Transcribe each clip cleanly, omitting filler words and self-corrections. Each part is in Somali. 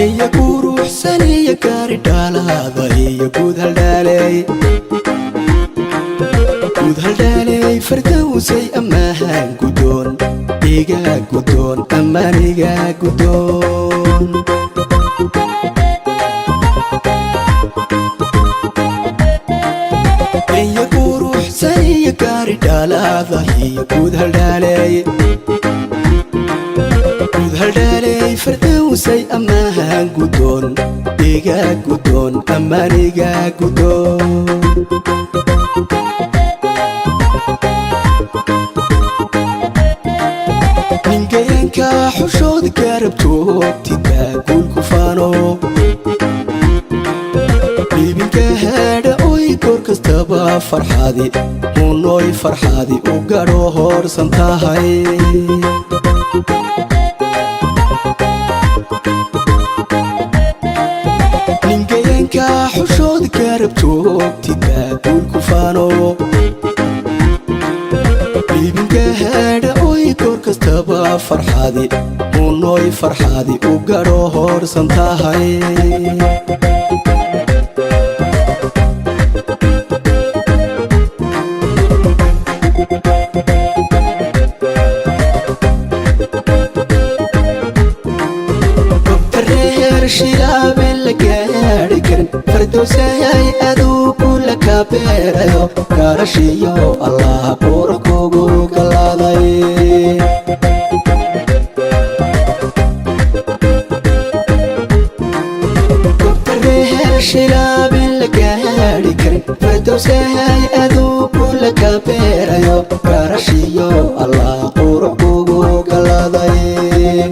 Iyo quruxsaniyo gaari dhaalada iyo guud haldhaaley, guud haldhaaley. Fardowsay amaahan gudoon, iga gudoon, ammaaniga gudoon. Iyo quruxsaniyo gaari dhaalada iyo guud haldhaaley, guud haldhaaley. Fardowsay amaahan gudoon, iga gudoon, ammaaniga gudoon. Ningayanka xushood garab joogtida guulku faano, dhiibinka haadha oy goor kastaba farxaadi hunoy, farxaadi u gadho hoorsan tahay. Ningayanka xushood garab joogtida guulku faano, dhiibinka haadha oy goor kastaba farxaadi hunoy, farxaadi u gadho hoorsan tahay. Reer Shilaabe la gaari karin, fardowsayay aduu kula kabeerayo, gaarashiyo Allah buura kugu galaaday. Reer Shilaabe la gaari karin, fardowsayay aduu kula kabeerayo, gaarashiyo Allah buura kugu galaaday.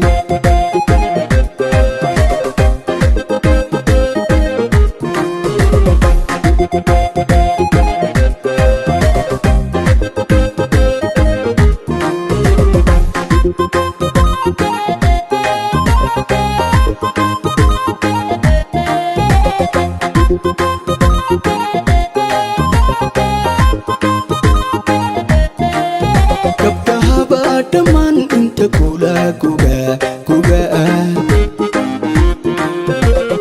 Gabdhahaba dhammaan inta kula guga guga ah,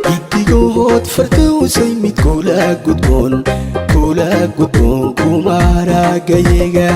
giddigahood fardowsay mid kula gudboon, kula gudboon kumaaragayiga.